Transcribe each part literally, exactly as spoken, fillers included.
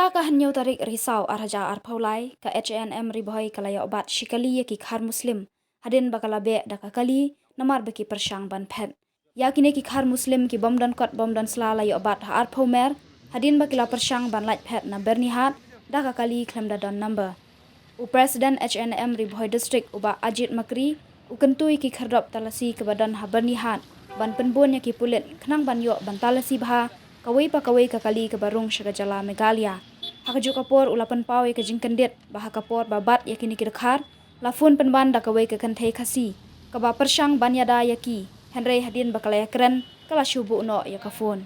Ha ka hynñiew tarik Risaw ar hajar arphew lai, ka H A N M Ri Bhoi ka la ïoh bat shi kali ïa ki Khar Muslim hadien ba ka la beh da ka kali namar ba ki pyrshang ban phet. Ïa kine ki Khar Muslim ki bym don kot bym don sla la ïoh bat ha arphew mer hadien ba ki la pyrshang ban lait phet na Byrnihat da ka kali khlem da don number. U President H A N M Ri Bhoi District u Bah Ajit Makri u kyntu ïa ki khyrdop talasi kaba don ha Byrnihat ban pynbun ïa ki pulit khnang ban ïoh ban talasi bha kawei pa kawei ka kali kaba rung sha ka jylla Meghalaya. Ha kajuh ka por u la pynpaw ïa ka jingkyndit ba ha ka por ba bat ïa kine ki dkhar la phone pynban da kawei ka kynthei Khasi kaba pyrshang ban ïada ïa ki, hynrei hadien ba ka la ïakren ka la shu buh noh ïa ka phone.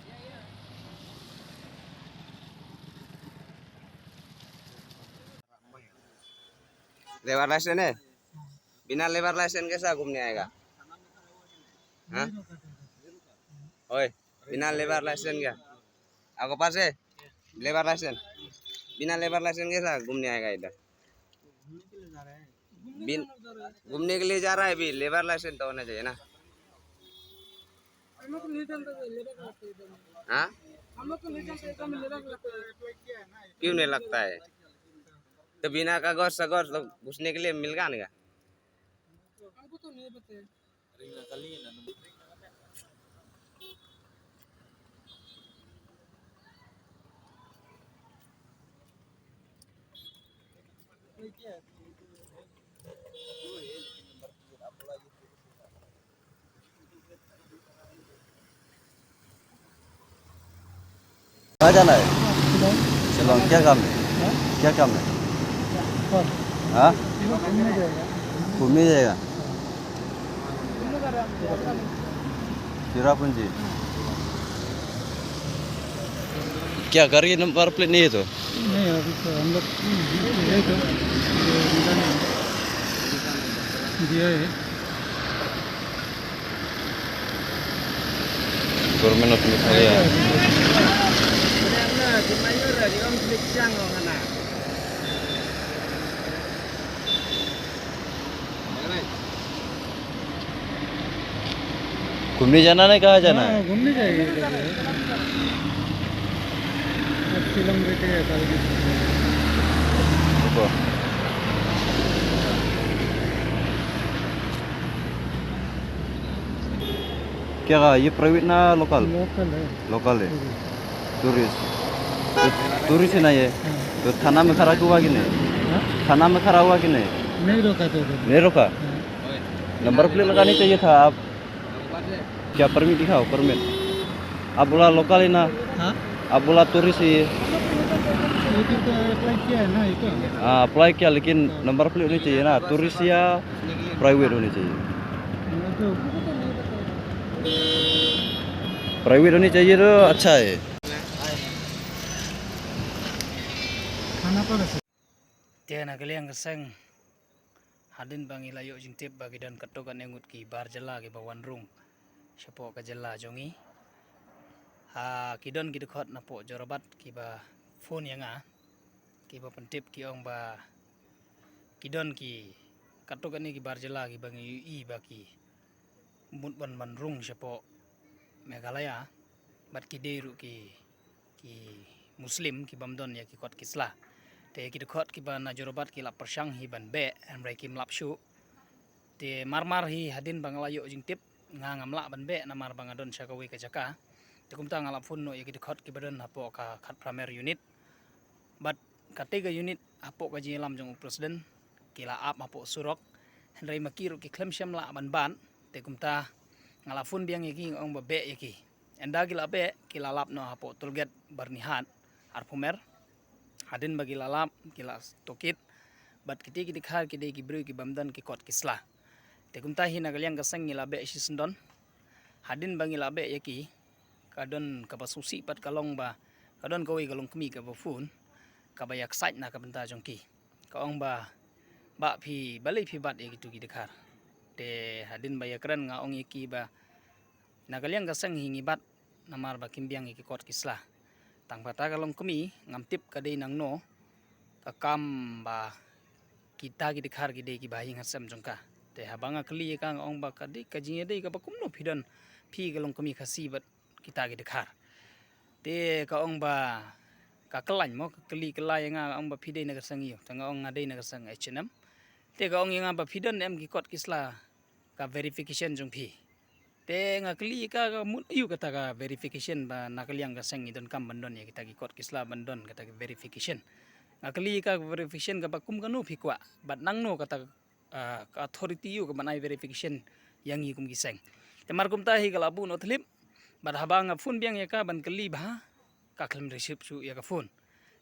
Labour licence है? बिना labour licence कैसा घूमने आएगा? हाँ? ओए, बिना labour licence क्या? आपको पास है लेबर लाइसेंस? बिना लेबर लाइसेंस कैसा घूमने आएगा इधर? बिन घूमने के लिए जा रहा है, अभी लेबर लाइसेंस तो होना चाहिए ना। हाँ? क्यों नहीं लगता है? तो बिना कागज सागज तो घुसने के लिए मिलेगा नहीं क्या? कहाँ जाना है? शिलोंग। क्या काम है? क्या काम है? हाँ? घूमने जाएगा। चिरापुंजी। क्या गाड़ी नंबर प्लेट नहीं है तो? नहीं, अभी तो हम लोग यही तो, ये मिला नहीं। दिया है। Government of Meghalaya. घूमने जाना नहीं, कहाँ जाना है? घूमने जाएंगे। अब शिलोंग बैठे हैं, कल भी। रुको। क्या कहा, ये प्राइवेट ना लोकल? लोकल है। लोकल है। टूरिस्ट। टूरिस्ट। तो टूरिस्ट है ना ये? हाँ। तो थाना में खड़ा हुआ कि नहीं? हाँ? थाना में खड़ा हुआ कि नहीं? नहीं रोका तो उधर। नहीं रोका? हाँ। नंबर प्लेट लगानी चाहिए था आप। क्या परमिट दिखाओ, परमिट। आप बोला लोकल है ना? हाँ? आप बोला टूरिस्ट है ये। ये तो अप्लाई किया है ना, ये तो। हाँ, अप्लाई किया, लेकिन नंबर प्लेट होनी चाहिए ना, टूरिस्ट या प्राइवेट होनी चाहिए। प्राइवेट होनी चाहिए तो अच्छा है। Te na ka liang ka seng, hadien ba ngi la ïoh jingtip ba ki don katto katne ngut ki bar jylla kiba wan rung shapoh ka jylla jong ngi, ha ki don ki dkhot napoh Jorabat kiba phone ïa nga, kiba pyntip ki ong ba ki don ki katto katne ki bar jylla kiba ngi ïohi ba ki mut ban ban rung shapoh Meghalaya, bad ki dei ruh ki, ki Muslim, ki bym don ïa ki kot ki sla. Te ki dkhot kiba na Jorabat ki la pyrshang hi ban beh, hynrei kim lap shuh. Te mar mar hi hadien ba nga la ïoh jingtip, nga ngam lah ban beh namar ba nga don sha kawei ka jaka. Te kumta nga la phone noh ïa ki dkhot kiba don hapoh ka Khatphra Mer unit. Bad katei ka unit hapoh ka jingïalam jong u president, ki la ap hapoh surok, hynrei ma ki ruh ki khlem shym lah ban bat. Te kumta nga la phone biang ïa ki, nga ong ba beh ïa ki. Ynda ki la beh, ki la lap noh hapoh toll gate Byrnihat, arphew mer. Hadien ba ki la lap, ki la tohkit. Bad kitei ki dkhar ki dei ki briew ki bym don ki kot ki sla. Te kumta hi na ka liang ka seng ngi la beh shisyndon. Hadien ba ngi la beh ïa ki, ka don kaba sngewsih pat ka long ba ka don kawei ka longkmie kaba phone, kaba ïaksaid na ka bynta jong ki. Ka ong ba, bah, phi, balei phi bat ïa kitu ki dkhar? Te hadien ba ïakren nga ong ïa ki ba na ka liang ka seng hi ngi bat namar ba kim biang ïa ki kot ki sla. Tang ba kata ka longkmie ngam tip ka dei nangno ka kam ba kita ki dkhar ki dei kiba ha ïing ha sem jong ka. Te haba nga kylli ïa ka, nga ong ba ka dei ka jingïadei kaba kumno phi don, phi ka longkmie Khasi bad kita ki dkhar. Te ka ong ba ka kylliang mo, ka kylli kylla ïa nga, ong ba phi dei na ka seng aiu. Te nga ong nga dei na ka seng H N M. Te ka ong ïa nga ba phi don em ki kot ki sla ka verification jong phi. Te nga kylli ka, ka mut aiu kata ka verification ba na ka liang ka seng ngi donkam ban don ïa kita ki kot ki sla ban don kata ka verification. Nga kylli ka verification kaba kum kano phi kwah, bad nangno kata, ah, ka authority aiu ka ban ai verification ïa ngi kum ki seng. Te mar kumta hi ka la bun noh thlip, bad haba nga phone biang ïa ka ban kylli bha, ka khlem receive shuh ïa ka phone.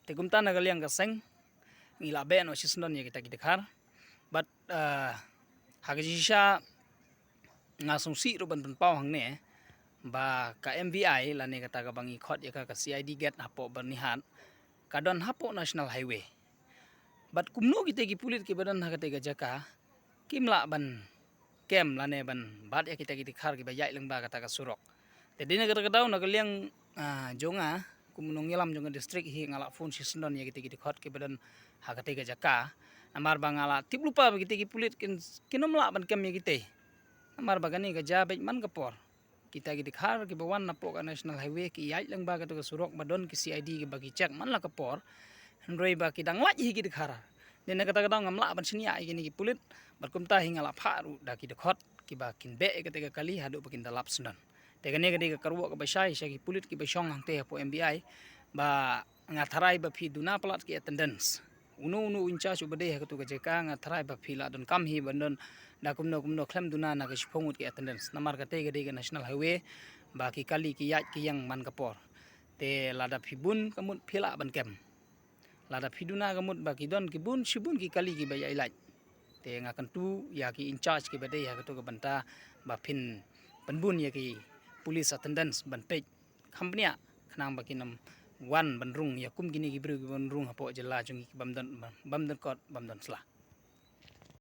Te kumta na ka liang ka seng ngi la beh noh shisyndon ïa kita ki dkhar. Bad, ah, ha ka jingshisha nga sngewsih ruh ban pynpaw hangne ba ka M V I lane kata kaba ngi khot ïa ka, ka C I D gate hapoh Byrnihat ka don hapoh National Highway. Bad kumno kita ki pulit kiba don ha kata ka jaka kim lah ban kem lane ban bat ïa kita ki dkhar kiba ïaid lyngba kata ka surok. Te dei na kata ka daw na ka liang, ah, jong nga kum u nongïalam jong ka district hi nga la phone shisyndon ïa kita ki dkhot kiba don ha kata ka jaka. Namar ba nga la tip lypa ba kita ki pulit kin, kin ym lah ban kem ïa kita. Namar ba kane ka jia beit man ka por. Kita ki dkhar kiba wan napoh ka National Highway ki ïaid lyngba kata ka surok ba don ki C I D kiba ki check man la ka por. Hynrei ba ki dang lait hi ki dkhar. Dei na kata ka daw ngam lah ban shaniah ïa kine ki pulit. Bad kumta hi nga la phah ruh da ki dkhot kiba kin beh ïa kata ka kali haduh ba kin da lap syndon. Te kane ka dei ka kyrwoh kaba shai sha ki pulit kiba shong hangtei hapoh M V I ba nga tharai ba phi duna palat ki attendance. Uno uno u in charge uba dei ha katu ka jaka nga tharai ba phi la donkam hi ban don da kumno kumno khlem duna na ka shiphew ngut ki attendance. Namar kata ka dei ka National Highway ba ki kali ki ïaid ki ïeng man ka por. Te lada phi bun ka mut phi lah ban kem. Lada phi duna ka mut ba ki don ki bun shibun ki kali kiba ïaid lait. Te nga kyntu ïa ki in charge kiba dei ha katu ka bynta ba phin pynbun ïa ki police attendance ban peit kham bniah khnang ba kin ym wan ban rung ïa kum kine ki briew kiban rung hapoh jylla jong ngi ki bym don, bym don kot bym don sla.